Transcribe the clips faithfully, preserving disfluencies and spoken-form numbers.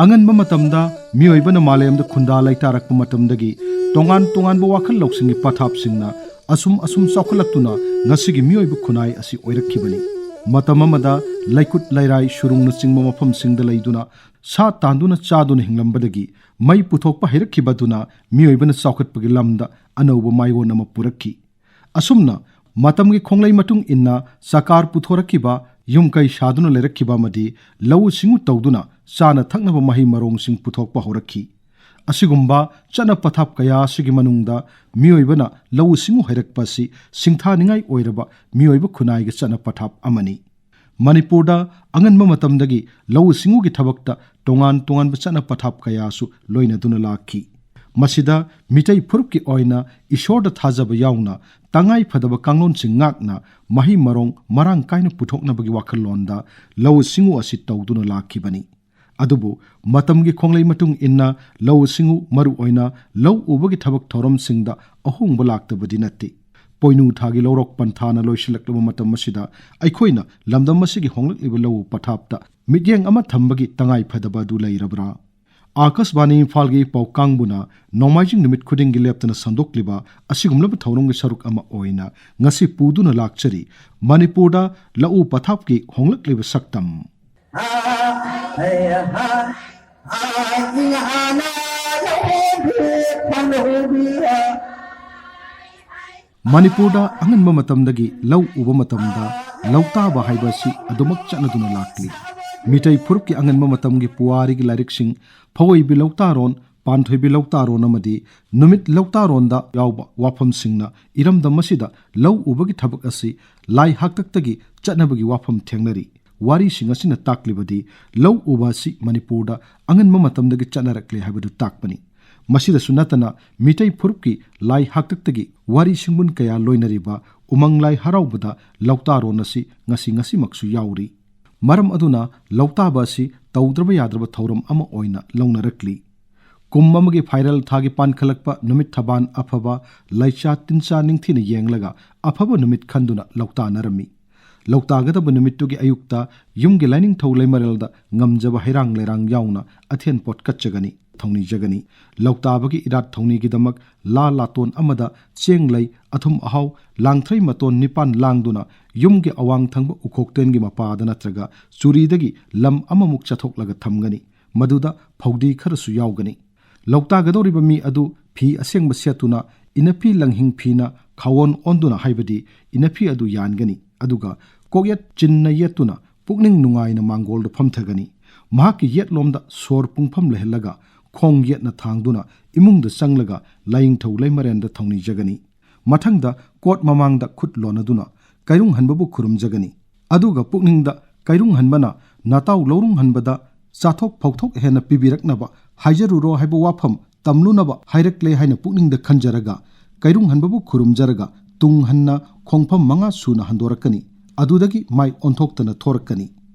ꯑꯉꯟꯕ ꯃꯇꯝꯗ ꯃꯤꯑꯣꯏꯕꯅ ꯃꯥꯂꯦꯝꯗ ꯈꯨꯟꯗꯥ ꯂꯩꯇꯥꯔꯛꯄ ꯃꯇꯝꯗꯒꯤ ꯇꯣꯉꯥꯟ ꯇꯣꯉꯥꯟꯕ ꯋꯥꯈꯜ ꯂꯧꯁꯤꯡꯒꯤ ꯄꯊꯥꯞꯁꯤꯡꯅ ꯑꯁꯨꯝ ꯑꯁꯨꯝ ꯆꯥꯎꯈꯠꯂꯛꯇꯨꯅ ꯉꯁꯤꯒꯤ ꯃꯤꯑꯣꯏꯕ ꯈꯨꯟꯅꯥꯏ ꯑꯁꯤ ꯑꯣꯏꯔꯛꯈꯤꯕꯅꯤ꯫ ꯃꯇꯝ ꯑꯃꯗ ꯂꯩꯀꯨꯠ ꯂꯩꯔꯥꯏ ꯁꯨꯔꯨꯡꯅꯆꯤꯡꯕ ꯃꯐꯝꯁꯤꯡꯗ ꯂꯩꯗꯨꯅ ꯁꯥ ꯇꯥꯟꯗꯨꯅ ꯆꯥꯗꯨꯅ ꯍꯤꯡꯂꯝꯕꯗꯒꯤ ꯃꯩ ꯄꯨꯊꯣꯛꯄ ꯍꯩꯔꯛꯈꯤꯕꯗꯨꯅ ꯃꯤꯑꯣꯏꯕꯅ ꯆꯥꯎꯈꯠꯄꯒꯤ ꯂꯝꯗ ꯑꯅꯧꯕ ꯃꯥꯏꯑꯣꯟ ꯑꯃ ꯄꯨꯔꯛꯈꯤ꯫ ꯑꯁꯨꯝꯅ ꯃꯇꯝꯒꯤ ꯈꯣꯡꯂꯩ ꯃꯇꯨꯡ ꯏꯟꯅ ꯆꯀꯥꯔ ꯄꯨꯊꯣꯔꯛꯈꯤꯕ, ꯌꯨꯝ ꯀꯩ ꯁꯥꯗꯨꯅ ꯂꯩꯔꯛꯈꯤꯕ ꯑꯃꯗꯤ ꯂꯧꯎ ꯁꯤꯡꯎ ꯇꯧꯗꯨꯅ ꯆꯥꯅ ꯊꯛꯅꯕ ꯃꯍꯩ ꯃꯔꯣꯡꯁꯤꯡ ꯄꯨꯊꯣꯛꯄ ꯍꯧꯔꯛꯈꯤ꯫ ꯑꯁꯤꯒꯨꯝꯕ ꯆꯠꯅ ꯄꯊꯥꯞ ꯀꯌꯥ ꯑꯁꯤꯒꯤ ꯃꯅꯨꯡꯗ ꯃꯤꯑꯣꯏꯕꯅ ꯂꯧꯎ ꯁꯤꯡꯎ ꯍꯩꯔꯛꯄ ꯑꯁꯤ ꯁꯤꯡꯊꯥꯅꯤꯡꯉꯥꯏ ꯑꯣꯏꯔꯕ ꯃꯤꯑꯣꯏꯕ ꯈꯨꯟꯅꯥꯏꯒꯤ ꯆꯠꯅ ꯄꯊꯥꯞ ꯑꯃꯅꯤ꯫ ꯃꯅꯤꯄꯨꯔꯗ ꯑꯉꯟꯕ ꯃꯇꯝꯗꯒꯤ ꯂꯧꯎ ꯁꯤꯡꯎꯒꯤ ꯊꯕꯛꯇ ꯇꯣꯉꯥꯟ ꯇꯣꯉꯥꯟꯕ ꯆꯠꯅ ꯄꯊꯥꯞ ꯀꯌꯥꯁꯨ ꯂꯣꯏꯅꯗꯨꯅ ꯂꯥꯛꯈꯤ꯫ ꯃꯁꯤꯗ ꯃꯤꯇꯩ ꯐꯨꯔꯨꯞꯀꯤ ꯑꯣꯏꯅ ꯏꯁꯣꯔꯗ ꯊꯥꯖꯕ ꯌꯥꯎꯅ ꯇꯉꯥꯏ ꯐꯗꯕ ꯀꯥꯡꯂꯣꯟꯁꯤꯡ ꯉꯥꯛꯅ ꯃꯍꯩ ꯃꯔꯣꯡ ꯃꯔꯥꯡ ꯀꯥꯏꯅ ꯄꯨꯊꯣꯛꯅꯕꯒꯤ ꯋꯥꯈꯜꯂꯣꯟꯗ ꯂꯧꯎ ꯁꯤꯡꯎ ꯑꯁꯤ ꯇꯧꯗꯨꯅ ꯂꯥꯛꯈꯤꯕꯅꯤ꯫ ꯑꯗꯨꯕꯨ ꯃꯇꯝꯒꯤ ꯈꯣꯡꯂꯩ ꯃꯇꯨꯡ ꯏꯟꯅ ꯂꯧꯎ ꯁꯤꯡꯎ, ꯃꯔꯨꯑꯣꯏꯅ ꯂꯧ ꯎꯕꯒꯤ ꯊꯕꯛ ꯊꯧꯔꯝꯁꯤꯡꯗ ꯑꯍꯣꯡꯕ ꯂꯥꯛꯇꯕꯗꯤ ꯅꯠꯇꯦ꯫ ꯄꯣꯏꯅꯨ ꯊꯥꯒꯤ ꯂꯧꯔꯣꯛ ꯄꯟꯊꯥꯅ ꯂꯣꯏꯁꯤꯜꯂꯛꯂꯕ ꯃꯇꯝ ꯑꯁꯤꯗ ꯑꯩꯈꯣꯏꯅ ꯂꯝꯗꯝ ꯑꯁꯤꯒꯤ ꯍꯣꯡꯂꯛꯂꯤꯕ ꯂꯧꯎ ꯄꯊꯥꯞꯇ ꯃꯤꯠꯌꯦꯡ ꯑꯃ ꯊꯝꯕꯒꯤ ꯇꯉꯥꯏ ꯐꯗꯕ ꯑꯗꯨ ꯂꯩꯔꯕ꯭ꯔꯥ? ꯑꯥꯀꯥꯁꯕꯥꯅꯤ ꯏꯝꯐꯥꯜꯒꯤ ꯄꯥꯎ ꯀꯥꯡꯕꯨꯅ ꯅꯣꯡꯃꯥꯏꯖꯤꯡ ꯅꯨꯃꯤꯠ ꯈꯨꯗꯤꯡꯒꯤ ꯂꯦꯞꯇꯅ ꯁꯟꯗꯣꯛꯂꯤꯕ ꯑꯁꯤꯒꯨꯝꯂꯕ ꯊꯧꯔꯝꯒꯤ ꯁꯔꯨꯛ ꯑꯃ ꯑꯣꯏꯅ ꯉꯁꯤ ꯄꯨꯗꯨꯅ ꯂꯥꯛꯆꯔꯤ ꯃꯅꯤꯄꯨꯔꯗ ꯂꯧꯎ ꯄꯊꯥꯞꯀꯤ ꯍꯣꯡꯂꯛꯂꯤꯕ ꯁꯛꯇꯝ꯫ ꯃꯅꯤꯄꯨꯔꯗ ꯑꯉꯟꯕ ꯃꯇꯝꯗꯒꯤ ꯂꯧ ꯎꯕ ꯃꯇꯝꯗ ꯂꯧꯇꯥꯕ ꯍꯥꯏꯕ ꯑꯁꯤ ꯑꯗꯨꯃꯛ ꯆꯠꯅꯗꯨꯅ ꯂꯥꯛꯂꯤ꯫ ꯃꯤꯇꯩ ꯐꯨꯔꯨꯞꯀꯤ ꯑꯉꯟꯕ ꯃꯇꯝꯒꯤ ꯄꯨꯋꯥꯔꯤꯒꯤ ꯂꯥꯏꯔꯤꯛꯁꯤꯡ, ꯐꯧꯑꯣꯏꯕꯤ ꯂꯧꯇꯥꯔꯣꯟ, ꯄꯥꯟꯊꯣꯏꯕꯤ ꯂꯧꯇꯥꯔꯣꯟ ꯑꯃꯗꯤ ꯅꯨꯃꯤꯠ ꯂꯧꯇꯥꯔꯣꯟꯗ ꯌꯥꯎꯕ ꯋꯥꯐꯝꯁꯤꯡꯅ ꯏꯔꯝꯗꯝ ꯑꯁꯤꯗ ꯂꯧ ꯎꯕꯒꯤ ꯊꯕꯛ ꯑꯁꯤ ꯂꯥꯏ ꯍꯥꯛꯇꯛꯇꯒꯤ ꯆꯠꯅꯕꯒꯤ ꯋꯥꯐꯝ ꯊꯦꯡꯅꯔꯤ꯫ ꯋꯥꯔꯤꯁꯤꯡ ꯑꯁꯤꯅ ꯇꯥꯛꯂꯤꯕꯗꯤ ꯂꯧ ꯎꯕ ꯑꯁꯤ ꯃꯅꯤꯄꯨꯔꯗ ꯑꯉꯟꯕ ꯃꯇꯝꯗꯒꯤ ꯆꯠꯅꯔꯛꯂꯦ ꯍꯥꯏꯕꯗꯨ ꯇꯥꯛꯄꯅꯤ꯫ ꯃꯁꯤꯗꯁꯨ ꯅꯠꯇꯅ ꯃꯤꯇꯩ ꯐꯨꯔꯨꯞꯀꯤ ꯂꯥꯏ ꯍꯥꯛꯇꯛꯇꯒꯤ ꯋꯥꯔꯤ ꯁꯤꯡꯕꯨꯟ ꯀꯌꯥ ꯂꯣꯏꯅꯔꯤꯕ ꯎꯃꯪ ꯂꯥꯏ ꯍꯔꯥꯎꯕꯗ ꯂꯧꯇꯥꯔꯣꯟ ꯑꯁꯤ ꯉꯁꯤ ꯉꯁꯤꯃꯛꯁꯨ ꯌꯥꯎꯔꯤ꯫ ꯃꯔꯝ ꯑꯗꯨꯅ ꯂꯧꯇꯥꯕ ꯑꯁꯤ ꯇꯧꯗ꯭ꯔꯕ ꯌꯥꯗ꯭ꯔꯕ ꯊꯧꯔꯝ ꯑꯃ ꯑꯣꯏꯅ ꯂꯧꯅꯔꯛꯂꯤ꯫ ꯀꯨꯝ ꯑꯃꯒꯤ ꯐꯥꯏꯔꯦꯜ ꯊꯥꯒꯤ ꯄꯥꯟꯈꯠꯂꯛꯄ ꯅꯨꯃꯤꯠ ꯊꯕꯥꯟ ꯑꯐꯕ ꯂꯩꯆꯥ ꯇꯤꯟꯆꯥ ꯅꯤꯡꯊꯤꯅ ꯌꯦꯡꯂꯒ ꯑꯐꯕ ꯅꯨꯃꯤꯠ ꯈꯟꯗꯨꯅ ꯂꯧꯇꯥꯅꯔꯝꯃꯤ꯫ ꯂꯧꯇꯥꯒꯗꯕ ꯅꯨꯃꯤꯠꯇꯨꯒꯤ ꯑꯌꯨꯛꯇ ꯌꯨꯝꯒꯤ ꯂꯥꯏꯅꯤꯡꯊꯧ ꯂꯩꯃꯔꯦꯜꯗ ꯉꯝꯖꯕ ꯍꯩꯔꯥꯡ ꯂꯩꯔꯥꯡ ꯌꯥꯎꯅ ꯑꯊꯦꯟ ꯄꯣꯠ ꯀꯠꯆꯒꯅꯤ, ꯊꯧꯅꯤꯖꯒꯅꯤ꯫ ꯂꯧꯇꯥꯕꯒꯤ ꯏꯔꯥꯠ ꯊꯧꯅꯤꯒꯤꯗꯃꯛ ꯂꯥ ꯂꯥꯇꯣꯟ ꯑꯃꯗ ꯆꯦꯡ ꯂꯩ, ꯑꯊꯨꯝ ꯑꯍꯥꯎ, ꯂꯥꯡꯊ꯭ꯔꯩ ꯃꯇꯣꯟ ꯅꯤꯄꯥꯟ ꯂꯥꯡꯗꯨꯅ ꯌꯨꯝꯒꯤ ꯑꯋꯥꯡ ꯊꯪꯕ ꯎꯈꯣꯛꯇꯦꯟꯒꯤ ꯃꯄꯥꯗ ꯅꯠꯇ꯭ꯔꯒ ꯆꯨꯔꯤꯗꯒꯤ ꯂꯝ ꯑꯃꯃꯨꯛ ꯆꯠꯊꯣꯛꯂꯒ ꯊꯝꯒꯅꯤ꯫ ꯃꯗꯨꯗ ꯐꯧꯗꯤ ꯈꯔꯁꯨ ꯌꯥꯎꯒꯅꯤ꯫ ꯂꯧꯇꯥꯒꯗꯧꯔꯤꯕ ꯃꯤ ꯑꯗꯨ ꯐꯤ ꯑꯁꯦꯡꯕ ꯁꯦꯠꯇꯨꯅ ꯏꯅꯐꯤ ꯂꯪꯍꯤꯡ ꯐꯤꯅ ꯈꯥꯋꯣꯟ ꯑꯣꯟꯗꯨꯅ, ꯍꯥꯏꯕꯗꯤ ꯏꯅꯐꯤ ꯑꯗꯨ ꯌꯥꯟꯒꯅꯤ꯫ ꯑꯗꯨꯒ ꯀꯣꯛꯌꯦꯠ ꯆꯤꯟꯅ ꯌꯦꯠꯇꯨꯅ ꯄꯨꯛꯅꯤꯡ ꯅꯨꯡꯉꯥꯏꯅ ꯃꯥꯡꯒꯣꯜꯗ ꯐꯝꯊꯒꯅꯤ꯫ ꯃꯍꯥꯛꯀꯤ ꯌꯦꯠꯂꯣꯝꯗ ꯁꯣꯔ ꯄꯨꯡꯐꯝ ꯂꯩꯍꯜꯂꯒ ꯈꯣꯡ ꯌꯦꯠꯅ ꯊꯥꯡꯗꯨꯅ ꯏꯃꯨꯡꯗ ꯆꯪꯂꯒ ꯂꯥꯏꯅꯤꯡꯊꯧ ꯂꯩꯃꯔꯦꯟꯗ ꯊꯧꯅꯤꯖꯒꯅꯤ꯫ ꯃꯊꯪꯗ ꯀꯣꯠ ꯃꯃꯥꯡꯗ ꯈꯨꯠ ꯂꯣꯟꯅꯗꯨꯅ ꯀꯩꯔꯨꯡ ꯍꯟꯕꯕꯨ ꯈꯨꯔꯨꯝꯖꯒꯅꯤ꯫ ꯑꯗꯨꯒ ꯄꯨꯛꯅꯤꯡꯗ ꯀꯩꯔꯨꯡ ꯍꯟꯕꯅ ꯅꯇꯥꯎ ꯂꯧꯔꯨꯡ ꯍꯟꯕꯗ ꯆꯥꯊꯣꯛ ꯐꯥꯎꯊꯣꯛ ꯍꯦꯟꯅ ꯄꯤꯕꯤꯔꯛꯅꯕ ꯍꯥꯏꯖꯔꯨꯔꯣ ꯍꯥꯏꯕ ꯋꯥꯐꯝ ꯇꯝꯂꯨꯅꯕ ꯍꯥꯏꯔꯛꯂꯦ ꯍꯥꯏꯅ ꯄꯨꯛꯅꯤꯡꯗ ꯈꯟꯖꯔꯒ ꯀꯩꯔꯨꯡ ꯍꯟꯕꯕꯨ ꯈꯨꯔꯨꯝꯖꯔꯒ ꯇꯨꯡ ꯍꯟꯅ ꯈꯣꯡꯐꯝ ꯃꯉꯥ ꯁꯨꯅ ꯍꯟꯗꯣꯔꯛꯀꯅꯤ꯫ ꯑꯗꯨꯗꯒꯤ ꯃꯥꯏ ꯑꯣꯟꯊꯣꯛꯇꯅ ꯊꯣꯔꯛꯀꯅꯤ꯫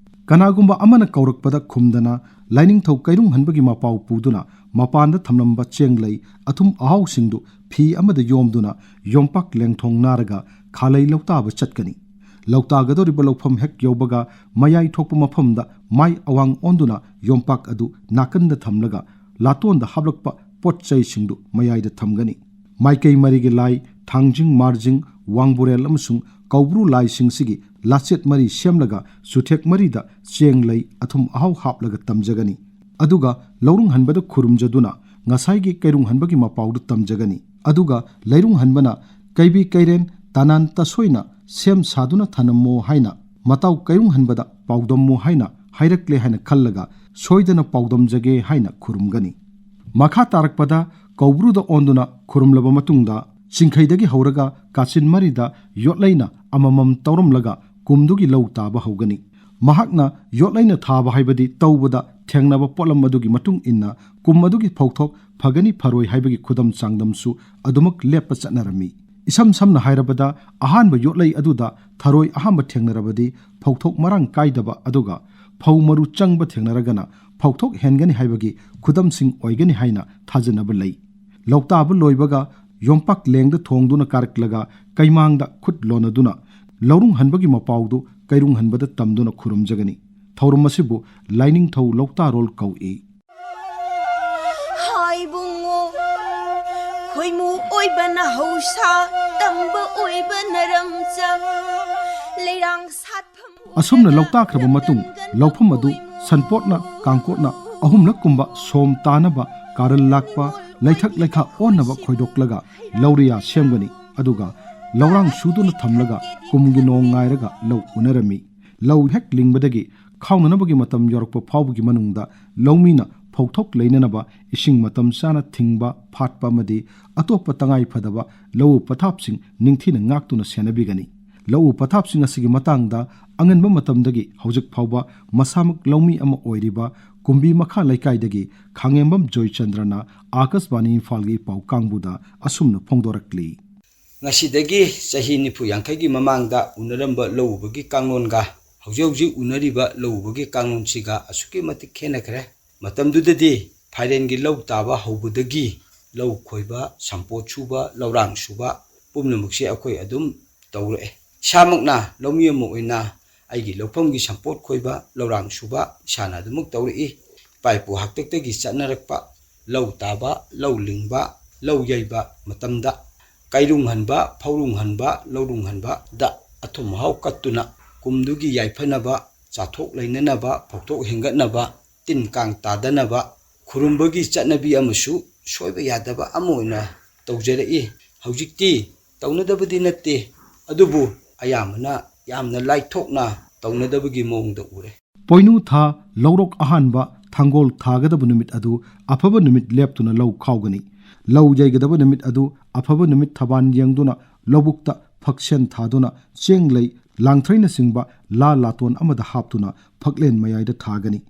ꯀꯅꯥꯒꯨꯝꯕ ꯑꯃꯅ ꯀꯧꯔꯛꯄꯗ ꯈꯨꯝꯗꯅ ꯂꯥꯏꯅꯤꯡꯊꯧ ꯀꯩꯔꯨꯡ ꯍꯟꯕꯒꯤ ꯃꯄꯥꯎ ꯄꯨꯗꯨꯅ ꯃꯄꯥꯟꯗ ꯊꯝꯂꯝꯕ ꯆꯦꯡ ꯂꯩ, ꯑꯊꯨꯝ ꯑꯍꯥꯎꯁꯤꯡꯗꯨ ꯐꯤ ꯑꯃꯗ ꯌꯣꯝꯗꯨꯅ ꯌꯣꯝꯄꯥꯛ ꯂꯦꯡꯊꯣꯡ ꯅꯥꯔꯒ ꯈꯥꯂꯩ ꯂꯧꯇꯥꯕ ꯆꯠꯀꯅꯤ꯫ ꯂꯧꯇꯥꯒꯗꯧꯔꯤꯕ ꯂꯧꯐꯝ ꯍꯦꯛ ꯌꯧꯕꯒ ꯃꯌꯥꯏ ꯊꯣꯛꯄ ꯃꯐꯝꯗ ꯃꯥꯏ ꯑꯋꯥꯡ ꯑꯣꯟꯗꯨꯅ ꯌꯣꯝꯄꯥꯛ ꯑꯗꯨ ꯅꯥꯀꯟꯗ ꯊꯝꯂꯒ ꯂꯥꯇꯣꯟꯗ ꯍꯥꯞꯂꯛꯄ ꯄꯣꯠ ꯆꯩꯁꯤꯡꯗꯨ ꯃꯌꯥꯏꯗ ꯊꯝꯒꯅꯤ꯫ ꯃꯥꯏꯀꯩ ꯃꯔꯤꯒꯤ ꯂꯥꯏ, ꯊꯥꯡꯖꯤꯡ, ꯃꯥꯔꯖꯤꯡ, ꯋꯥꯡꯕꯨꯔꯦꯜ ꯑꯃꯁꯨꯡ ꯀꯧꯕ꯭ꯔꯨ ꯂꯥꯏꯁꯤꯡꯁꯤꯒꯤ ꯂꯥꯆꯦꯠ ꯃꯔꯤ ꯁꯦꯝꯂꯒ ꯆꯨꯊꯦꯛ ꯃꯔꯤꯗ ꯆꯦꯡ ꯂꯩ, ꯑꯊꯨꯝ ꯑꯍꯥꯎ ꯍꯥꯞꯂꯒ ꯇꯝꯖꯒꯅꯤ꯫ ꯑꯗꯨꯒ ꯂꯧꯔꯨꯡ ꯍꯟꯕꯗ ꯈꯨꯔꯨꯝꯖꯗꯨꯅ ꯉꯁꯥꯏꯒꯤ ꯀꯩꯔꯨꯡ ꯍꯟꯕꯒꯤ ꯃꯄꯥꯎꯗꯨ ꯇꯝꯖꯒꯅꯤ꯫ ꯑꯗꯨꯒ ꯂꯩꯔꯨꯡ ꯍꯟꯕꯅ ꯀꯩꯕꯤ ꯀꯩꯔꯦꯟ ꯇꯅꯥꯟ ꯇꯁꯣꯏꯅ ꯁꯦꯝ ꯁꯥꯗꯨꯅ ꯊꯅꯝꯃꯣ ꯍꯥꯏꯅ ꯃꯇꯥꯎ ꯀꯩꯔꯨꯡ ꯍꯟꯕꯗ ꯄꯥꯎꯗꯝꯃꯨ ꯍꯥꯏꯅ ꯍꯥꯏꯔꯛꯂꯦ ꯍꯥꯏꯅ ꯈꯜꯂꯒ ꯁꯣꯏꯗꯅ ꯄꯥꯎꯗꯝꯖꯒꯦ ꯍꯥꯏꯅ ꯈꯨꯔꯨꯝꯒꯅꯤ꯫ ꯃꯈꯥ ꯇꯥꯔꯛꯄꯗ ꯀꯧꯕ꯭ꯔꯨꯗ ꯑꯣꯟꯗꯨꯅ ꯈꯨꯔꯨꯝꯂꯕ ꯃꯇꯨꯡꯗ ꯆꯤꯡꯈꯩꯗꯒꯤ ꯍꯧꯔꯒ ꯀꯥꯆꯤꯟ ꯃꯔꯤꯗ ꯌꯣꯠꯂꯩꯅ ꯑꯃꯃꯝ ꯇꯧꯔꯝꯂꯒ ꯀꯨꯝꯗꯨꯒꯤ ꯂꯧ ꯇꯥꯕ ꯍꯧꯒꯅꯤ꯫ ꯃꯍꯥꯛꯅ ꯌꯣꯠꯂꯩꯅ ꯊꯥꯕ ꯍꯥꯏꯕꯗꯤ ꯇꯧꯕꯗ ꯊꯦꯡꯅꯕ ꯄꯣꯠꯂꯝ ꯑꯗꯨꯒꯤ ꯃꯇꯨꯡ ꯏꯟꯅ ꯀꯨꯝ ꯑꯗꯨꯒꯤ ꯐꯧꯊꯣꯛ ꯐꯒꯅꯤ ꯐꯔꯣꯏ ꯍꯥꯏꯕꯒꯤ ꯈꯨꯗꯝ ꯆꯥꯡꯗꯝꯁꯨ ꯑꯗꯨꯃꯛ ꯂꯦꯞꯄ ꯆꯠꯅꯔꯝꯃꯤ꯫ ꯏꯁꯝ ꯁꯝꯅ ꯍꯥꯏꯔꯕꯗ, ꯑꯍꯥꯟꯕ ꯌꯣꯠꯂꯩ ꯑꯗꯨꯗ ꯊꯔꯣꯏ ꯑꯍꯥꯟꯕ ꯊꯦꯡꯅꯔꯕꯗꯤ ꯐꯧꯊꯣꯛ ꯃꯔꯥꯡ ꯀꯥꯏꯗꯕ, ꯑꯗꯨꯒ ꯐꯧ ꯃꯔꯨ ꯆꯪꯕ ꯊꯦꯡꯅꯔꯒꯅ ꯐꯧꯊꯣꯛ ꯍꯦꯟꯒꯅꯤ ꯍꯥꯏꯕꯒꯤ ꯈꯨꯗꯝꯁꯤꯡ ꯑꯣꯏꯒꯅꯤ ꯍꯥꯏꯅ ꯊꯥꯖꯅꯕ ꯂꯩ꯫ ꯂꯧꯇꯥꯕ ꯂꯣꯏꯕꯒ ꯌꯣꯝꯄꯥꯛ ꯂꯦꯡꯗ ꯊꯣꯡꯗꯨꯅ ꯀꯥꯔꯛꯂꯒ ꯀꯩꯃꯥꯡꯗ ꯈꯨꯠ ꯂꯣꯟꯅꯗꯨꯅ ꯂꯧꯔꯨꯡ ꯍꯟꯕꯒꯤ ꯃꯄꯥꯎꯗꯨ ꯀꯩꯔꯨꯡ ꯍꯟꯕꯗ ꯇꯝꯗꯨꯅ ꯈꯨꯔꯨꯝꯖꯒꯅꯤ꯫ ꯊꯧꯔꯝ ꯑꯁꯤꯕꯨ ꯂꯥꯏꯅꯤꯡꯊꯧ ꯂꯧꯇꯥꯔꯣꯜ ꯀꯧꯏ꯫ ꯍꯥꯏꯕꯨꯡꯉꯣ, ꯈꯣꯏꯃꯨ ꯑꯣꯏꯕꯅ ꯍꯧꯁꯥ, ꯇꯝꯕ ꯑꯣꯏꯕꯅ ꯔꯝꯆ, ꯂꯩꯔꯥꯡ ꯁꯥꯠꯐꯝ ꯑꯁꯨꯝꯅ ꯂꯧꯇꯥꯈ꯭ꯔꯕ ꯃꯇꯨꯡ, ꯂꯧꯐꯝ ꯑꯗꯨ ꯁꯟꯄꯣꯠꯅ, ꯀꯥꯡꯀꯣꯠꯅ ꯑꯍꯨꯝꯂꯛ ꯀꯨꯝꯕ ꯁꯣꯝ ꯇꯥꯅꯕ, ꯀꯥꯔꯜ ꯂꯥꯛꯄ, ꯂꯩꯊꯛ ꯂꯩꯈꯥ ꯑꯣꯟꯅꯕ ꯈꯣꯏꯗꯣꯛꯂꯒ ꯂꯧꯔꯤꯌꯥ ꯁꯦꯝꯒꯅꯤ꯫ ꯑꯗꯨꯒ ꯂꯧꯔꯥꯡ ꯁꯨꯗꯨꯅ ꯊꯝꯂꯒ ꯀꯨꯝꯒꯤ ꯅꯣꯡ ꯉꯥꯏꯔꯒ ꯂꯧ ꯎꯅꯔꯝꯃꯤ꯫ ꯂꯧ ꯍꯦꯛ ꯂꯤꯡꯕꯗꯒꯤ ꯈꯥꯎꯅꯅꯕꯒꯤ ꯃꯇꯝ ꯌꯧꯔꯛꯄ ꯐꯥꯎꯕꯒꯤ ꯃꯅꯨꯡꯗ ꯂꯧꯃꯤꯅ ꯐꯧꯊꯣꯛ ꯂꯩꯅꯅꯕ ꯏꯁꯤꯡ ꯃꯇꯝ ꯆꯥꯅ ꯊꯤꯡꯕ, ꯐꯥꯠꯄ ꯑꯃꯗꯤ ꯑꯇꯣꯞꯄ ꯇꯉꯥꯏ ꯐꯗꯕ ꯂꯧꯎ ꯄꯊꯥꯞꯁꯤꯡ ꯅꯤꯡꯊꯤꯅ ꯉꯥꯛꯇꯨꯅ ꯁꯦꯟꯅꯕꯤꯒꯅꯤ꯫ ꯂꯧꯎ ꯄꯊꯥꯞꯁꯤꯡ ꯑꯁꯤꯒꯤ ꯃꯇꯥꯡꯗ ꯑꯉꯟꯕ ꯃꯇꯝꯗꯒꯤ ꯍꯧꯖꯤꯛ ꯐꯥꯎꯕ ꯃꯁꯥꯃꯛ ꯂꯧꯃꯤ ꯑꯃ ꯑꯣꯏꯔꯤꯕ ꯀꯨꯝꯕꯤ ꯃꯈꯥ ꯂꯩꯀꯥꯏꯗꯒꯤ ꯈꯥꯉꯦꯝꯕꯝ ꯖꯣꯏꯆꯟꯗ꯭ꯔꯅ ꯑꯥꯀꯥꯁꯕꯥꯅꯤ ꯏꯝꯐꯥꯜꯒꯤ ꯄꯥꯎ ꯀꯥꯡꯕꯨꯗ ꯑꯁꯨꯝꯅ ꯐꯣꯡꯗꯣꯔꯛꯂꯤ꯫ ꯉꯁꯤꯗꯒꯤ ꯆꯍꯤ ꯅꯤꯐꯨ ꯌꯥꯡꯈꯩꯒꯤ ꯃꯃꯥꯡꯗ ꯎꯅꯔꯝꯕ ꯂꯧ ꯎꯕꯒꯤ ꯀꯥꯡꯂꯣꯟꯒ ꯍꯧꯖꯤꯛ ꯍꯧꯖꯤꯛ ꯎꯅꯔꯤꯕ ꯂꯧ ꯎꯕꯒꯤ ꯀꯥꯡꯂꯣꯟꯁꯤꯒ ꯑꯁꯨꯛꯀꯤ ꯃꯇꯤꯛ ꯈꯦꯠꯅꯈ꯭ꯔꯦ꯫ ꯃꯇꯝꯗꯨꯗꯗꯤ ꯐꯥꯏꯔꯦꯟꯒꯤ ꯂꯧ ꯇꯥꯕ ꯍꯧꯕꯗꯒꯤ ꯂꯧ ꯈꯣꯏꯕ, ꯁꯝꯄꯣꯠ ꯁꯨꯕ, ꯂꯧꯔꯥꯡ ꯁꯨꯕ ꯄꯨꯝꯅꯃꯛꯁꯦ ꯑꯩꯈꯣꯏ ꯑꯗꯨꯝ ꯇꯧꯔꯛꯑꯦ꯫ ꯏꯁꯥꯃꯛꯅ ꯂꯧꯃꯤ ꯑꯃ ꯑꯣꯏꯅ ꯑꯩꯒꯤ ꯂꯧꯐꯝꯒꯤ ꯁꯝꯄꯣꯠ ꯈꯣꯏꯕ, ꯂꯧꯔꯥꯡ ꯁꯨꯕ ꯏꯁꯥꯅ ꯑꯗꯨꯃꯛ ꯇꯧꯔꯛꯏ꯫ ꯏꯄꯥ ꯏꯄꯨ ꯍꯥꯛꯇꯛꯇꯒꯤ ꯆꯠꯅꯔꯛꯄ ꯂꯧ ꯇꯥꯕ, ꯂꯧ ꯂꯤꯡꯕ, ꯂꯧ ꯌꯩꯕ ꯃꯇꯝꯗ ꯀꯩꯔꯨꯡ ꯍꯟꯕ, ꯐꯧꯔꯨꯡ ꯍꯟꯕ, ꯂꯧꯔꯨꯡ ꯍꯟꯕꯗ ꯑꯊꯨꯝ ꯑꯍꯥꯎ ꯀꯠꯇꯨꯅ ꯀꯨꯝꯗꯨꯒꯤ ꯌꯥꯏꯐꯅꯕ, ꯆꯥꯊꯣꯛ ꯂꯩꯅꯅꯕ, ꯐꯧꯊꯣꯛ ꯍꯦꯟꯒꯠꯅꯕ, ꯇꯤꯟ ꯀꯥꯡ ꯇꯥꯗꯅꯕ ꯈꯨꯔꯨꯝꯕꯒꯤ ꯆꯠꯅꯕꯤ ꯑꯃꯁꯨ ꯁꯣꯏꯕ ꯌꯥꯗꯕ ꯑꯃ ꯑꯣꯏꯅ ꯇꯧꯖꯔꯛꯏ꯫ ꯍꯧꯖꯤꯛꯇꯤ ꯇꯧꯅꯗꯕꯗꯤ ꯅꯠꯇꯦ, ꯑꯗꯨꯕꯨ ꯑꯌꯥꯝꯕꯅ ꯌꯥꯝꯅ ꯂꯥꯏꯊꯣꯛꯅ ꯇꯧꯅꯗꯕꯒꯤ ꯃꯑꯣꯡꯗ ꯎꯔꯦ꯫ ꯄꯣꯏꯅꯨ ꯊꯥ ꯂꯧꯔꯣꯛ ꯑꯍꯥꯟꯕ ꯊꯥꯡꯒꯣꯜ ꯊꯥꯒꯗꯕ ꯅꯨꯃꯤꯠ ꯑꯗꯨ ꯑꯐꯕ ꯅꯨꯃꯤꯠ ꯂꯦꯞꯇꯨꯅ ꯂꯧ ꯈꯥꯎꯒꯅꯤ꯫ ꯂꯧ ꯌꯩꯒꯗꯕ ꯅꯨꯃꯤꯠ ꯑꯗꯨ ꯑꯐꯕ ꯅꯨꯃꯤꯠ ꯊꯕꯥꯟ ꯌꯦꯡꯗꯨꯅ ꯂꯧꯕꯨꯛꯇ ꯐꯛꯁꯦꯟ ꯊꯥꯗꯨꯅ ꯆꯦꯡ ꯂꯩ, ꯂꯥꯡꯊ꯭ꯔꯩꯅꯆꯤꯡꯕ ꯂꯥ ꯂꯥꯇꯣꯟ ꯑꯃꯗ ꯍꯥꯞꯇꯨꯅ ꯐꯛꯂꯦꯟ ꯃꯌꯥꯏꯗ ꯊꯥꯒꯅꯤ꯫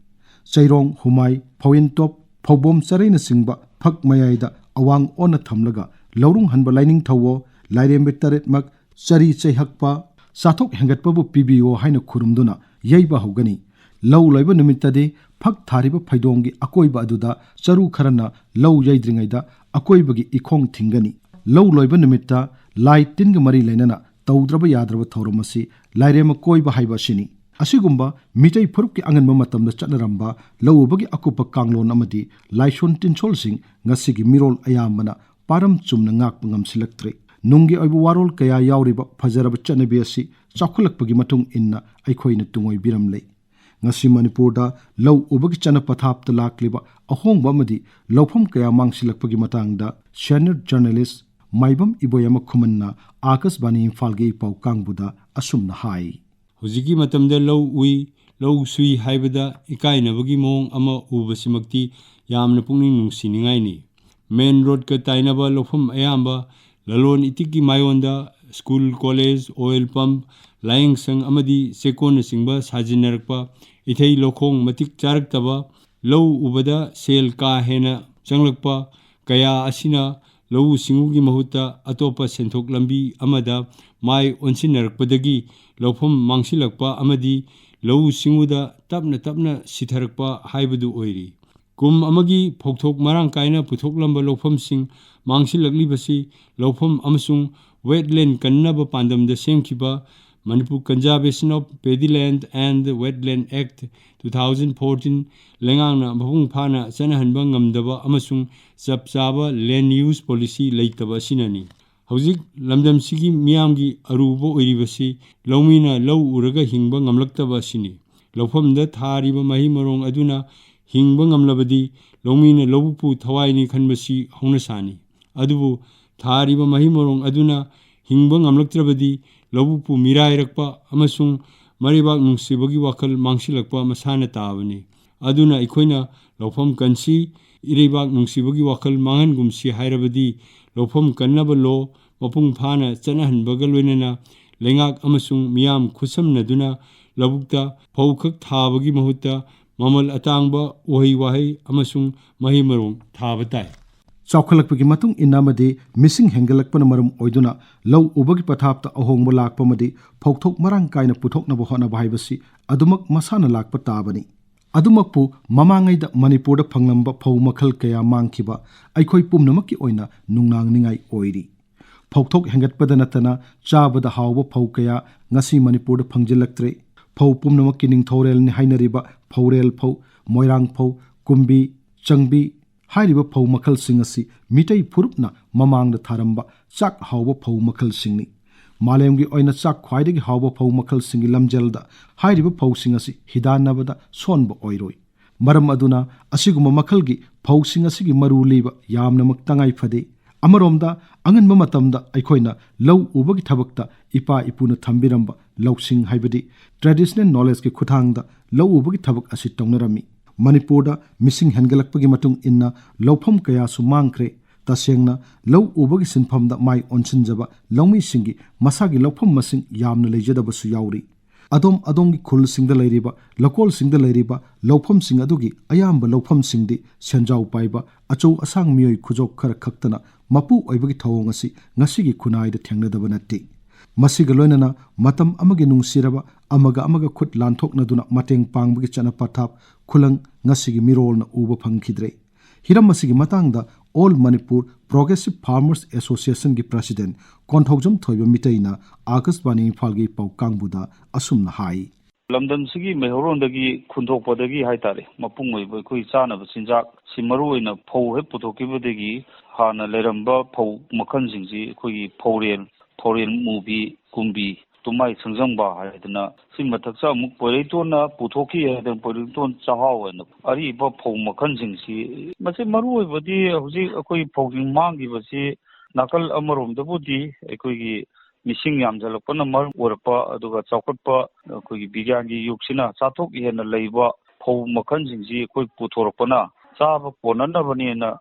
ꯆꯩꯔꯣꯡ, ꯍꯨꯃꯥꯏ, ꯐꯧꯌꯤꯟꯇꯣꯞ, ꯐꯧꯕꯣꯝ ꯆꯔꯩꯅꯆꯤꯡꯕ ꯐꯛ ꯃꯌꯥꯏꯗ ꯑꯋꯥꯡ ꯑꯣꯟꯅ ꯊꯝꯂꯒ ꯂꯧꯔꯨꯡ ꯍꯟꯕ ꯂꯥꯏꯅꯤꯡꯊꯧꯋꯣ, ꯂꯥꯏꯔꯦꯝꯕꯤ ꯇꯔꯦꯠꯃꯛ ꯆꯔꯤ ꯆꯩꯍꯛꯄ, ꯆꯥꯊꯣꯛ ꯍꯦꯟꯒꯠꯄꯕꯨ ꯄꯤꯕꯤꯌꯣ ꯍꯥꯏꯅ ꯈꯨꯔꯨꯝꯗꯨꯅ ꯌꯩꯕ ꯍꯧꯒꯅꯤ꯫ ꯂꯧ ꯂꯣꯏꯕ ꯅꯨꯃꯤꯠꯇꯗꯤ ꯐꯛ ꯊꯥꯔꯤꯕ ꯐꯩꯗꯣꯝꯒꯤ ꯑꯀꯣꯏꯕ ꯑꯗꯨꯗ ꯆꯔꯨ ꯈꯔꯅ ꯂꯧ ꯌꯩꯗ꯭ꯔꯤꯉꯩꯗ ꯑꯀꯣꯏꯕꯒꯤ ꯏꯈꯣꯡ ꯊꯤꯡꯒꯅꯤ꯫ ꯂꯧ ꯂꯣꯏꯕ ꯅꯨꯃꯤꯠꯇ ꯂꯥꯏ ꯇꯤꯟꯒ ꯃꯔꯤ ꯂꯩꯅꯅ ꯇꯧꯗ꯭ꯔꯕ ꯌꯥꯗ꯭ꯔꯕ ꯊꯧꯔꯝ ꯑꯁꯤ ꯂꯥꯏꯔꯦꯝꯃ ꯀꯣꯏꯕ ꯍꯥꯏꯕ ꯑꯁꯤꯅꯤ꯫ ꯑꯁꯤꯒꯨꯝꯕ ꯃꯤꯇꯩ ꯐꯨꯔꯨꯞꯀꯤ ꯑꯉꯟꯕ ꯃꯇꯝꯗ ꯆꯠꯅꯔꯝꯕ ꯂꯧ ꯎꯕꯒꯤ ꯑꯀꯨꯞꯄ ꯀꯥꯡꯂꯣꯟ ꯑꯃꯗꯤ ꯂꯥꯏꯁꯣꯟ ꯇꯤꯟꯁꯣꯜꯁꯤꯡ ꯉꯁꯤꯒꯤ ꯃꯤꯔꯣꯜ ꯑꯌꯥꯝꯕꯅ ꯄꯥꯔꯝ ꯆꯨꯝꯅ ꯉꯥꯛꯄ ꯉꯝꯁꯤꯜꯂꯛꯇ꯭ꯔꯦ꯫ ꯅꯨꯡꯒꯤ ꯑꯣꯏꯕ ꯋꯥꯔꯣꯜ ꯀꯌꯥ ꯌꯥꯎꯔꯤꯕ ꯐꯖꯔꯕ ꯆꯠꯅꯕꯤ ꯑꯁꯤ ꯆꯥꯎꯈꯠꯂꯛꯄꯒꯤ ꯃꯇꯨꯡ ꯏꯟꯅ ꯑꯩꯈꯣꯏꯅ ꯇꯨꯡꯑꯣꯏꯕꯤꯔꯝꯂꯦ꯫ ꯉꯁꯤ ꯃꯅꯤꯄꯨꯔꯗ ꯂꯧ ꯎꯕꯒꯤ ꯆꯠꯅ ꯄꯊꯥꯞꯇ ꯂꯥꯛꯂꯤꯕ ꯑꯍꯣꯡꯕ ꯑꯃꯗꯤ ꯂꯧꯐꯝ ꯀꯌꯥ ꯃꯥꯡꯁꯤꯜꯂꯛꯄꯒꯤ ꯃꯇꯥꯡꯗ senior journalist ꯃꯥꯏꯕꯝ ꯏꯕꯣꯌꯥꯃ ꯈꯨꯃꯟꯅ ꯑꯥꯀꯥꯁꯕꯥꯅꯤ ꯏꯝꯐꯥꯜꯒꯤ ꯄꯥꯎ ꯀꯥꯡꯕꯨꯗ ꯑꯁꯨꯝꯅ ꯍꯥꯏ꯫ ꯍꯧꯖꯤꯛꯀꯤ ꯃꯇꯝꯗ ꯂꯧ ꯎꯏ, ꯂꯧ ꯁꯨꯏ ꯍꯥꯏꯕꯗ ꯏꯀꯥꯏꯅꯕꯒꯤ ꯃꯑꯣꯡ ꯑꯃ ꯎꯕꯁꯤꯃꯛꯇꯤ ꯌꯥꯝꯅ ꯄꯨꯛꯅꯤꯡ ꯅꯨꯡꯁꯤꯅꯤꯡꯉꯥꯏꯅꯤ꯫ ꯃꯦꯟ ꯔꯣꯗꯀ ꯇꯥꯏꯅꯕ ꯂꯧꯐꯝ ꯑꯌꯥꯝꯕ ꯂꯂꯣꯟ ꯏꯇꯤꯛꯀꯤ ꯃꯥꯏꯑꯣꯟꯗ ꯁ꯭ꯀꯨꯜ, ꯀꯣꯂꯦꯖ, ꯑꯣꯏꯜ ꯄꯝꯞ, ꯂꯥꯌꯦꯡꯁꯪ ꯑꯃꯗꯤ ꯆꯦꯛꯀꯣꯟꯅꯆꯤꯡꯕ ꯁꯥꯖꯤꯟꯅꯔꯛꯄ, ꯏꯊꯩ ꯂꯧꯈꯣꯡ ꯃꯇꯤꯛ ꯆꯥꯔꯛꯇꯕ, ꯂꯧ ꯎꯕꯗ ꯁꯦꯜ ꯀꯥ ꯍꯦꯟꯅ ꯆꯪꯂꯛꯄ ꯀꯌꯥ ꯑꯁꯤꯅ ꯂꯧꯎ ꯁꯤꯡꯎꯒꯤ ꯃꯍꯨꯠꯇ ꯑꯇꯣꯞꯄ ꯁꯦꯟꯊꯣꯛ ꯂꯝꯕꯤ ꯑꯃꯗ ꯃꯥꯏ ꯑꯣꯟꯁꯤꯟꯅꯔꯛꯄꯗꯒꯤ ꯂꯧꯐꯝ ꯃꯥꯡꯁꯤꯜꯂꯛꯄ ꯑꯃꯗꯤ ꯂꯧꯎ ꯁꯤꯡꯎꯗ ꯇꯞꯅ ꯇꯞꯅ ꯁꯤꯊꯔꯛꯄ ꯍꯥꯏꯕꯗꯨ ꯑꯣꯏꯔꯤ꯫ ꯀꯨꯝ ꯑꯃꯒꯤ ꯐꯧꯊꯣꯛ ꯃꯔꯥꯡ ꯀꯥꯏꯅ ꯄꯨꯊꯣꯛꯂꯝꯕ ꯂꯧꯐꯝꯁꯤꯡ ꯃꯥꯡꯁꯤꯜꯂꯛꯂꯤꯕꯁꯤ ꯂꯧꯐꯝ ꯑꯃꯁꯨꯡ ꯋꯦꯠꯂꯦꯟ ꯀꯟꯅꯕ ꯄꯥꯟꯗꯝꯗ ꯁꯦꯝꯈꯤꯕ Manipur Conservation of Paddy Land and Wetland Act two thousand fourteen ꯂꯩꯉꯥꯛꯅ ꯃꯄꯨꯡ ꯐꯥꯅ ꯆꯠꯅꯍꯟꯕ ꯉꯝꯗꯕ ꯑꯃꯁꯨꯡ ꯆꯞ ꯆꯥꯕ land use policy ꯂꯩꯇꯕ ꯑꯁꯤꯅꯅꯤ꯫ ꯍꯧꯖꯤꯛ ꯂꯝꯗꯝꯁꯤꯒꯤ ꯃꯤꯌꯥꯝꯒꯤ ꯑꯔꯨꯕ ꯑꯣꯏꯔꯤꯕꯁꯤ ꯂꯧꯃꯤꯅ ꯂꯧ ꯎꯔꯒ ꯍꯤꯡꯕ ꯉꯝꯂꯛꯇꯕ ꯑꯁꯤꯅꯤ꯫ ꯂꯧꯐꯝꯗ ꯊꯥꯔꯤꯕ ꯃꯍꯩ ꯃꯔꯣꯡ ꯑꯗꯨꯅ ꯍꯤꯡꯕ ꯉꯝꯂꯕꯗꯤ ꯂꯧꯃꯤꯅ ꯂꯧꯕꯨꯛꯄꯨ ꯊꯋꯥꯏꯅꯤ ꯈꯟꯕꯁꯤ ꯍꯧꯅꯁꯥꯅꯤ꯫ ꯑꯗꯨꯕꯨ ꯊꯥꯔꯤꯕ ꯃꯍꯩ ꯃꯔꯣꯡ ꯑꯗꯨꯅ ꯍꯤꯡꯕ ꯉꯝꯂꯛꯇ꯭ꯔꯕꯗꯤ ꯂꯧꯕꯨꯛꯄꯨ ꯃꯤꯔꯥꯏꯔꯛꯄ ꯑꯃꯁꯨꯡ ꯃꯔꯩꯕꯥꯛ ꯅꯨꯡꯁꯤꯕꯒꯤ ꯋꯥꯈꯜ ꯃꯥꯡꯁꯤꯜꯂꯛꯄ ꯃꯁꯥꯅ ꯇꯥꯕꯅꯤ꯫ ꯑꯗꯨꯅ ꯑꯩꯈꯣꯏꯅ ꯂꯧꯐꯝ ꯀꯟꯁꯤ, ꯏꯔꯩꯕꯥꯛ ꯅꯨꯡꯁꯤꯕꯒꯤ ꯋꯥꯈꯜ ꯃꯥꯡꯍꯟꯒꯨꯝꯁꯤ ꯍꯥꯏꯔꯕꯗꯤ ꯂꯧꯐꯝ ꯀꯟꯅꯕ ꯂꯣ ꯃꯄꯨꯡ ꯐꯥꯅ ꯆꯠꯅꯍꯟꯕꯒ ꯂꯣꯏꯅꯅ ꯂꯩꯉꯥꯛ ꯑꯃꯁꯨꯡ ꯃꯤꯌꯥꯝ ꯈꯨꯠꯁꯝꯅꯗꯨꯅ ꯂꯧꯕꯨꯛꯇ ꯐꯧ ꯈꯛ ꯊꯥꯕꯒꯤ ꯃꯍꯨꯠꯇ ꯃꯃꯜ ꯑꯇꯥꯡꯕ ꯎꯍꯩ ꯋꯥꯍꯩ ꯑꯃꯁꯨꯡ ꯃꯍꯩ ꯃꯔꯣꯡ ꯊꯥꯕ ꯇꯥꯏ꯫ ꯆꯥꯎꯈꯠꯂꯛꯄꯒꯤ ꯃꯇꯨꯡ ꯏꯟꯅ ꯑꯃꯗꯤ ꯃꯤꯁꯤꯡ ꯍꯦꯟꯒꯠꯂꯛꯄꯅ ꯃꯔꯝ ꯑꯣꯏꯗꯨꯅ ꯂꯧ ꯎꯕꯒꯤ ꯄꯊꯥꯞꯇ ꯑꯍꯣꯡꯕ ꯂꯥꯛꯄ ꯑꯃꯗꯤ ꯐꯧꯊꯣꯛ ꯃꯔꯥꯡ ꯀꯥꯏꯅ ꯄꯨꯊꯣꯛꯅꯕ ꯍꯣꯠꯅꯕ ꯍꯥꯏꯕꯁꯤ ꯑꯗꯨꯃꯛ ꯃꯁꯥꯅ ꯂꯥꯛꯄ ꯇꯥꯕꯅꯤ꯫ ꯑꯗꯨꯃꯛꯄꯨ ꯃꯃꯥꯡꯉꯩꯗ ꯃꯅꯤꯄꯨꯔꯗ ꯐꯪꯂꯝꯕ ꯐꯧ ꯃꯈꯜ ꯀꯌꯥ ꯃꯥꯡꯈꯤꯕ ꯑꯩꯈꯣꯏ ꯄꯨꯝꯅꯃꯛꯀꯤ ꯑꯣꯏꯅ ꯅꯨꯡꯅꯥꯡꯅꯤꯡꯉꯥꯏ ꯑꯣꯏꯔꯤ꯫ ꯐꯧꯊꯣꯛ ꯍꯦꯟꯒꯠꯄꯗ ꯅꯠꯇꯅ ꯆꯥꯕꯗ ꯍꯥꯎꯕ ꯐꯧ ꯀꯌꯥ ꯉꯁꯤ ꯃꯅꯤꯄꯨꯔꯗ ꯐꯪꯖꯤꯜꯂꯛꯇ꯭ꯔꯦ꯫ ꯐꯧ ꯄꯨꯝꯅꯃꯛꯀꯤ ꯅꯤꯡꯊꯧꯔꯦꯜꯅꯤ ꯍꯥꯏꯅꯔꯤꯕ ꯐꯧꯔꯦꯜ ꯐꯧ, ꯃꯣꯏꯔꯥꯡ ꯐꯧ, ꯀꯨꯝꯕꯤ, ꯆꯪꯕꯤ ꯍꯥꯏꯔꯤꯕ ꯐꯧ ꯃꯈꯜꯁꯤꯡ ꯑꯁꯤ ꯃꯤꯇꯩ ꯐꯨꯔꯨꯞꯅ ꯃꯃꯥꯡꯗ ꯊꯥꯔꯝꯕ ꯆꯥꯛ ꯍꯥꯎꯕ ꯐꯧ ꯃꯈꯜꯁꯤꯡꯅꯤ꯫ ꯃꯥꯂꯦꯝꯒꯤ ꯑꯣꯏꯅ ꯆꯥꯛ ꯈ꯭ꯋꯥꯏꯗꯒꯤ ꯍꯥꯎꯕ ꯐꯧ ꯃꯈꯜꯁꯤꯡꯒꯤ ꯂꯝꯖꯦꯜꯗ ꯍꯥꯏꯔꯤꯕ ꯐꯧꯁꯤꯡ ꯑꯁꯤ ꯍꯤꯗꯥꯟꯅꯕꯗ ꯁꯣꯟꯕ ꯑꯣꯏꯔꯣꯏ꯫ ꯃꯔꯝ ꯑꯗꯨꯅ ꯑꯁꯤꯒꯨꯝꯕ ꯃꯈꯜꯒꯤ ꯐꯧꯁꯤꯡ ꯑꯁꯤꯒꯤ ꯃꯔꯨ ꯂꯤꯕ ꯌꯥꯝꯅꯃꯛ ꯇꯉꯥꯏ ꯐꯗꯦ꯫ ꯑꯃꯔꯣꯝꯗ, ꯑꯉꯟꯕ ꯃꯇꯝꯗ ꯑꯩꯈꯣꯏꯅ ꯂꯧ ꯎꯕꯒꯤ ꯊꯕꯛꯇ ꯏꯄꯥ ꯏꯄꯨꯅ ꯊꯝꯕꯤꯔꯝꯕ ꯂꯧꯁꯤꯡ, ꯍꯥꯏꯕꯗꯤ traditional knowledgeꯀꯤ ꯈꯨꯠꯊꯥꯡꯗ ꯂꯧ ꯎꯕꯒꯤ ꯊꯕꯛ ꯑꯁꯤ ꯇꯧꯅꯔꯝꯃꯤ꯫ ꯃꯅꯤꯄꯨꯔꯗ ꯃꯤꯁꯤꯡ ꯍꯦꯟꯒꯠꯂꯛꯄꯒꯤ ꯃꯇꯨꯡ ꯏꯟꯅ ꯂꯧꯐꯝ ꯀꯌꯥꯁꯨ ꯃꯥꯡꯈ꯭ꯔꯦ꯫ ꯇꯁꯦꯡꯅ, ꯂꯧ ꯎꯕꯒꯤ ꯁꯤꯟꯐꯝꯗ ꯃꯥꯏ ꯑꯣꯟꯁꯤꯟꯖꯕ ꯂꯧꯃꯤꯁꯤꯡꯒꯤ ꯃꯁꯥꯒꯤ ꯂꯧꯐꯝ ꯃꯁꯤꯡ ꯌꯥꯝꯅ ꯂꯩꯖꯗꯕꯁꯨ ꯌꯥꯎꯔꯤ꯫ ꯑꯗꯣꯝ ꯑꯗꯣꯝꯒꯤ ꯈꯨꯜꯁꯤꯡꯗ ꯂꯩꯔꯤꯕ, ꯂꯧꯀꯣꯜꯁꯤꯡꯗ ꯂꯩꯔꯤꯕ ꯂꯧꯐꯝꯁꯤꯡ ꯑꯗꯨꯒꯤ ꯑꯌꯥꯝꯕ ꯂꯧꯐꯝꯁꯤꯡꯗꯤ ꯁꯦꯟꯖꯥꯎ ꯄꯥꯏꯕ ꯑꯆꯧ ꯑꯁꯥꯡ ꯃꯤꯑꯣꯏ ꯈꯨꯖꯣꯞ ꯈꯔ ꯈꯛꯇꯅ ꯃꯄꯨ ꯑꯣꯏꯕꯒꯤ ꯊꯧꯑꯣꯡ ꯑꯁꯤ ꯉꯁꯤꯒꯤ ꯈꯨꯟꯅꯥꯏꯗ ꯊꯦꯡꯅꯗꯕ ꯅꯠꯇꯦ꯫ ꯃꯁꯤꯒ ꯂꯣꯏꯅꯅ ꯃꯇꯝ ꯑꯃꯒꯤ ꯅꯨꯡꯁꯤꯔꯕ, ꯑꯃꯒ ꯑꯃꯒ ꯈꯨꯠ ꯂꯥꯟꯊꯣꯛꯅꯗꯨꯅ ꯃꯇꯦꯡ ꯄꯥꯡꯕꯒꯤ ꯆꯠꯅ ꯄꯊꯥꯞ ꯈꯨꯂꯪ ꯉꯁꯤꯒꯤ ꯃꯤꯔꯣꯜꯅ ꯎꯕ ꯐꯪꯈꯤꯗ꯭ꯔꯦ꯫ ꯍꯤꯔꯝ ꯑꯁꯤꯒꯤ ꯃꯇꯥꯡꯗ All Manipur Progressive Farmers Associationꯒꯤ president Konthoujam ꯊꯣꯏꯕ ꯃꯤꯇꯩꯅ ꯑꯥꯀꯥꯁꯕꯥꯅꯤ ꯏꯝꯐꯥꯜꯒꯤ ꯄꯥꯎ ꯀꯥꯡꯕꯨꯗ ꯑꯁꯨꯝꯅ ꯍꯥꯏ꯫ ꯂꯝꯗꯝꯁꯤꯒꯤ ꯃꯩꯍꯧꯔꯣꯟꯗꯒꯤ ꯈꯨꯟꯗꯣꯛꯄꯗꯒꯤ ꯍꯥꯏꯇꯥꯔꯦ, ꯃꯄꯨꯡ ꯑꯣꯏꯕ ꯑꯩꯈꯣꯏ ꯆꯥꯅꯕ ꯆꯤꯟꯖꯥꯛ ꯁꯤ ꯃꯔꯨ ꯑꯣꯏꯅ ꯐꯧ ꯍꯦꯛ ꯄꯨꯊꯣꯛꯈꯤꯕꯗꯒꯤ ꯍꯥꯟꯅ ꯂꯩꯔꯝꯕ ꯐꯧ ꯃꯈꯜꯁꯤꯡꯁꯤ ꯑꯩꯈꯣꯏꯒꯤ ꯐꯧꯔꯦꯜ, ꯐꯧꯔꯦꯜ ꯃꯨꯕꯤ, ꯀꯨꯝꯕꯤ, ꯇꯨꯃꯥꯏ ꯁꯪꯖꯪꯕ ꯍꯥꯏꯗꯅ, ꯁꯤ ꯃꯊꯛꯇ ꯑꯃꯨꯛ ꯄꯣꯏꯔꯩꯇꯣꯟꯅ ꯄꯨꯊꯣꯛꯈꯤ ꯍꯥꯏꯗꯅ ꯄꯣꯏꯔꯩꯇꯣꯟ ꯆꯥꯛꯍꯥꯎ ꯍꯥꯏꯅ ꯑꯔꯤꯕ ꯐꯧ ꯃꯈꯜꯁꯤꯡꯁꯤ, ꯃꯁꯤ ꯃꯔꯨ ꯑꯣꯏꯕꯗꯤ ꯍꯧꯖꯤꯛ ꯑꯩꯈꯣꯏ ꯐꯧꯁꯤꯡ ꯃꯥꯡꯈꯤꯕꯁꯤ ꯅꯥꯀꯜ ꯑꯃꯔꯣꯝꯗꯕꯨꯗꯤ ꯑꯩꯈꯣꯏꯒꯤ ꯃꯤꯁꯤꯡ ꯌꯥꯝꯁꯤꯜꯂꯛꯄꯅ ꯃꯔꯝ ꯑꯣꯏꯔꯛꯄ, ꯑꯗꯨꯒ ꯆꯥꯎꯈꯠꯄ, ꯑꯩꯈꯣꯏꯒꯤ ꯕꯤꯒ꯭ꯌꯥꯟꯒꯤ ꯌꯨꯒꯁꯤꯅ ꯆꯥꯊꯣꯛ ꯍꯦꯟꯅ ꯂꯩꯕ ꯐꯧ ꯃꯈꯜꯁꯤꯡꯁꯤ ꯑꯩꯈꯣꯏ ꯄꯨꯊꯣꯔꯛꯄꯅ ꯆꯥꯕ ꯀꯣꯟꯅꯅꯕꯅꯦꯅ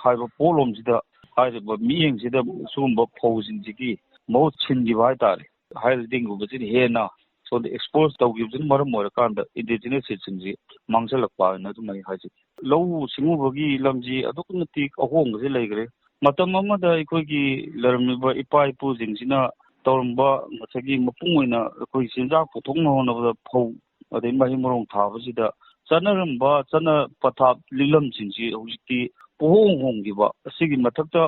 ꯍꯥꯏꯕ ꯄꯣꯠꯂꯣꯝꯁꯤꯗ ꯍꯥꯏꯔꯤꯕ ꯃꯤꯠꯌꯦꯡꯁꯤꯗ ꯁꯤꯒꯨꯝꯕ ꯐꯧꯁꯤꯡꯁꯤꯒꯤ ꯃꯍꯨꯠ ꯁꯤꯟꯈꯤꯕ ꯍꯥꯏꯇꯥꯔꯦ꯫ ꯍꯥꯏꯔꯤꯕ ꯗꯦꯡꯒꯨꯕꯁꯤꯅ ꯍꯦꯟꯅ ꯁꯣꯝꯗ expose ꯇꯧꯈꯤꯕꯁꯤꯅ ꯃꯔꯝ ꯑꯣꯏꯔꯀꯥꯟꯗ indigenous seedꯁꯤꯡꯁꯤ ꯃꯥꯡꯁꯤꯜꯂꯛꯄ ꯍꯥꯏꯅ ꯑꯗꯨꯝ ꯑꯩ ꯍꯥꯏꯖꯒꯦ꯫ ꯂꯧꯎ ꯁꯤꯡꯎꯕꯒꯤ ꯂꯝꯁꯤ ꯑꯗꯨꯛꯀꯤ ꯃꯇꯤꯛ ꯑꯍꯣꯡꯕꯁꯤ ꯂꯩꯈ꯭ꯔꯦ꯫ ꯃꯇꯝ ꯑꯃꯗ ꯑꯩꯈꯣꯏꯒꯤ ꯂꯩꯔꯝꯃꯤꯕ ꯏꯄꯥ ꯏꯄꯨꯁꯤꯡꯁꯤꯅ ꯇꯧꯔꯝꯕ ꯉꯁꯥꯏꯒꯤ ꯃꯄꯨꯡ ꯑꯣꯏꯅ ꯑꯩꯈꯣꯏ ꯆꯤꯟꯖꯥꯛ ꯄꯨꯊꯣꯛꯅꯕ ꯍꯣꯠꯅꯕꯗ ꯐꯧ ꯑꯗꯩ ꯃꯍꯩ ꯃꯔꯣꯡ ꯊꯥꯕꯁꯤꯗ ꯆꯠꯅꯔꯝꯕ ꯆꯠꯅ ꯄꯊꯥꯞ ꯂꯤꯛꯂꯝꯁꯤꯡꯁꯤ ꯍꯧꯖꯤꯛꯇꯤ ꯄꯨꯍꯣꯡ ꯍꯣꯡꯈꯤꯕ꯫ ꯑꯁꯤꯒꯤ ꯃꯊꯛꯇ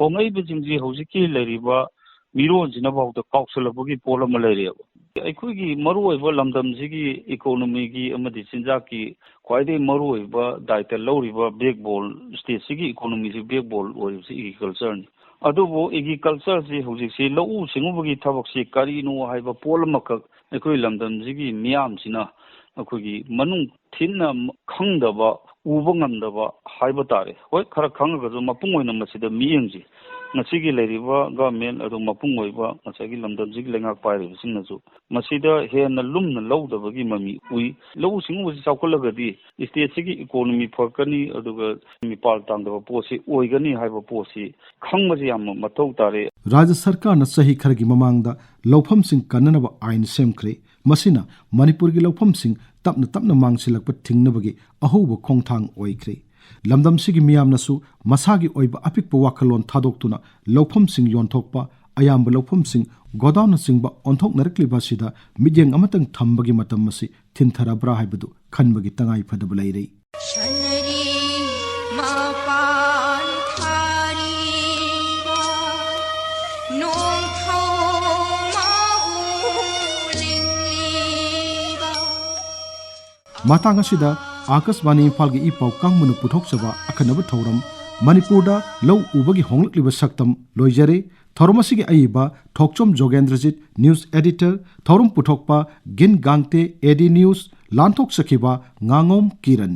ꯍꯣꯡꯉꯛꯏꯕꯁꯤꯡꯁꯤ ꯍꯧꯖꯤꯛꯀꯤ ꯂꯩꯔꯤꯕ ꯃꯤꯔꯣꯟꯁꯤꯅꯐꯥꯎꯗ ꯀꯥꯎꯁꯜꯂꯛꯄꯒꯤ ꯄꯣꯠ ꯑꯃ ꯂꯩꯔꯦꯕ꯫ ꯑꯩꯈꯣꯏꯒꯤ ꯃꯔꯨꯑꯣꯏꯕ ꯂꯝꯗꯝꯁꯤꯒꯤ ꯏꯀꯣꯅꯣꯃꯤꯒꯤ ꯑꯃꯗꯤ ꯆꯤꯟꯖꯥꯛꯀꯤ ꯈ꯭ꯋꯥꯏꯗꯒꯤ ꯃꯔꯨꯑꯣꯏꯕ ꯗꯥꯏꯇ ꯂꯧꯔꯤꯕ ꯕꯦꯛꯕꯣꯟ, ꯁ꯭ꯇꯦꯠꯁꯤꯒꯤ ꯏꯀꯣꯅꯣꯃꯤꯁꯤ ꯕꯦꯛꯕꯣꯟ ꯑꯣꯏꯔꯤꯕꯁꯤ ꯑꯦꯒ꯭ꯔꯤꯀꯜꯆꯔꯅꯤ꯫ ꯑꯗꯨꯕꯨ ꯑꯦꯒ꯭ꯔꯤꯀꯜꯆꯔꯁꯤ ꯍꯧꯖꯤꯛꯁꯤ ꯂꯧꯎ ꯁꯤꯡꯎꯕꯒꯤ ꯊꯕꯛꯁꯤ ꯀꯔꯤꯅꯣ ꯍꯥꯏꯕ ꯄꯣꯠ ꯑꯃꯈꯛ ꯑꯩꯈꯣꯏ ꯂꯝꯗꯝꯁꯤꯒꯤ ꯃꯤꯌꯥꯝꯁꯤꯅ ꯑꯩꯈꯣꯏꯒꯤ ꯃꯅꯨꯡ ꯊꯤꯟꯅ ꯈꯪꯗꯕ, ꯎꯕ ꯉꯝꯗꯕ ꯍꯥꯏꯕ ꯇꯥꯔꯦ꯫ ꯍꯣꯏ, ꯈꯔ ꯈꯪꯉꯒꯁꯨ ꯃꯄꯨꯡ ꯑꯣꯏꯅ ꯃꯁꯤꯗ ꯃꯤꯠꯌꯦꯡꯁꯤ ꯉꯁꯤꯒꯤ ꯂꯩꯔꯤꯕ ꯒꯚꯔꯟꯃꯦꯟ ꯑꯗꯨ ꯃꯄꯨꯡ ꯑꯣꯏꯕ ꯉꯁꯥꯏꯒꯤ ꯂꯝꯗꯝꯁꯤꯒꯤ ꯂꯩꯉꯥꯛ ꯄꯥꯏꯔꯤꯕꯁꯤꯡꯅꯁꯨ ꯃꯁꯤꯗ ꯍꯦꯟꯅ ꯂꯨꯝꯅ ꯂꯧꯗꯕꯒꯤ ꯃꯃꯤ ꯎꯏ꯫ ꯂꯧꯎ ꯁꯤꯡꯎꯕꯁꯤ ꯆꯥꯎꯈꯠꯂꯒꯗꯤ ꯁ꯭ꯇꯦꯠꯁꯤꯒꯤ ꯏꯀꯣꯅꯣꯃꯤ ꯐꯒꯠꯀꯅꯤ, ꯑꯗꯨꯒ ꯃꯤꯄꯥꯜ ꯇꯥꯡꯗꯕ ꯄꯣꯠꯁꯤ ꯑꯣꯏꯒꯅꯤ ꯍꯥꯏꯕ ꯄꯣꯠꯁꯤ ꯈꯪꯕꯁꯤ ꯌꯥꯝꯅ ꯃꯊꯧ ꯇꯥꯔꯦ꯫ ꯔꯥꯖ꯭ꯌ ꯁꯔꯀꯥꯔꯅ ꯆꯍꯤ ꯈꯔꯒꯤ ꯃꯃꯥꯡꯗ ꯂꯧꯐꯝꯁꯤꯡ ꯀꯟꯅꯅꯕ ꯑꯥꯏꯟ ꯁꯦꯝꯈ꯭ꯔꯦ꯫ ꯃꯁꯤꯅ ꯃꯅꯤꯄꯨꯔꯒꯤ ꯂꯧꯐꯝꯁꯤꯡ ꯇꯞꯅ ꯇꯞꯅ ꯃꯥꯡꯁꯤꯜꯂꯛꯄ ꯊꯤꯡꯅꯕꯒꯤ ꯑꯍꯧꯕ ꯈꯣꯡꯊꯥꯡ ꯑꯣꯏꯈ꯭ꯔꯦ꯫ ꯂꯝꯗꯝꯁꯤꯒꯤ ꯃꯤꯌꯥꯝꯅꯁꯨ ꯃꯁꯥꯒꯤ ꯑꯣꯏꯕ ꯑꯄꯤꯛꯄ ꯋꯥꯈꯜꯂꯣꯟ ꯊꯥꯗꯣꯛꯇꯨꯅ ꯂꯧꯐꯝꯁꯤꯡ ꯌꯣꯟꯊꯣꯛꯄ, ꯑꯌꯥꯝꯕ ꯂꯧꯐꯝꯁꯤꯡ ꯒꯣꯗꯥꯎꯟꯅꯆꯤꯡꯕ ꯑꯣꯟꯊꯣꯛꯅꯔꯛꯂꯤꯕ ꯑꯁꯤꯗ ꯃꯤꯠꯌꯦꯡ ꯑꯃꯇꯪ ꯊꯝꯕꯒꯤ ꯃꯇꯝ ꯑꯁꯤ ꯊꯤꯟꯊꯔꯕ꯭ꯔꯥ ꯍꯥꯏꯕꯗꯨ ꯈꯟꯕꯒꯤ ꯇꯉꯥꯏꯐꯗꯕ ꯂꯩꯔꯦ꯫ ꯁꯅꯔꯤ ꯃꯄꯥꯟ ꯊꯥꯔꯤꯕ ꯅꯣꯡꯊꯧ ꯃꯥꯎ ꯂꯤꯡꯂꯤꯕ꯫ ꯃꯇꯥꯡ ꯑꯁꯤꯗ ꯑꯥꯀꯥꯁꯕꯥꯅꯤ ꯏꯝꯐꯥꯜꯒꯤ ꯏ ꯄꯥꯎ ꯀꯥꯡꯕꯨꯅ ꯄꯨꯊꯣꯛꯆꯕ ꯑꯈꯟꯅꯕ ꯊꯧꯔꯝ, ꯃꯅꯤꯄꯨꯔꯗ ꯂꯧ ꯎꯕꯒꯤ ꯍꯣꯡꯂꯛꯂꯤꯕ ꯁꯛꯇꯝ ꯂꯣꯏꯖꯔꯦ꯫ ꯊꯧꯔꯝ ꯑꯁꯤꯒꯤ ꯑꯏꯕ ꯊꯣꯛꯆꯣꯝ ꯖꯣꯒꯦꯟꯗ꯭ꯔꯖꯤꯠ, ꯅ꯭ꯌꯨꯁ ꯑꯦꯗꯤꯇꯔ, ꯊꯧꯔꯝ ꯄꯨꯊꯣꯛꯄ ꯒꯤꯟ ꯒꯥꯡꯇꯦ, ꯑꯦ ꯗꯤ ꯅ꯭ꯌꯨꯁ, ꯂꯥꯟꯊꯣꯛꯆꯈꯤꯕ ꯉꯥꯉꯣꯝ ꯀꯤꯔꯟ꯫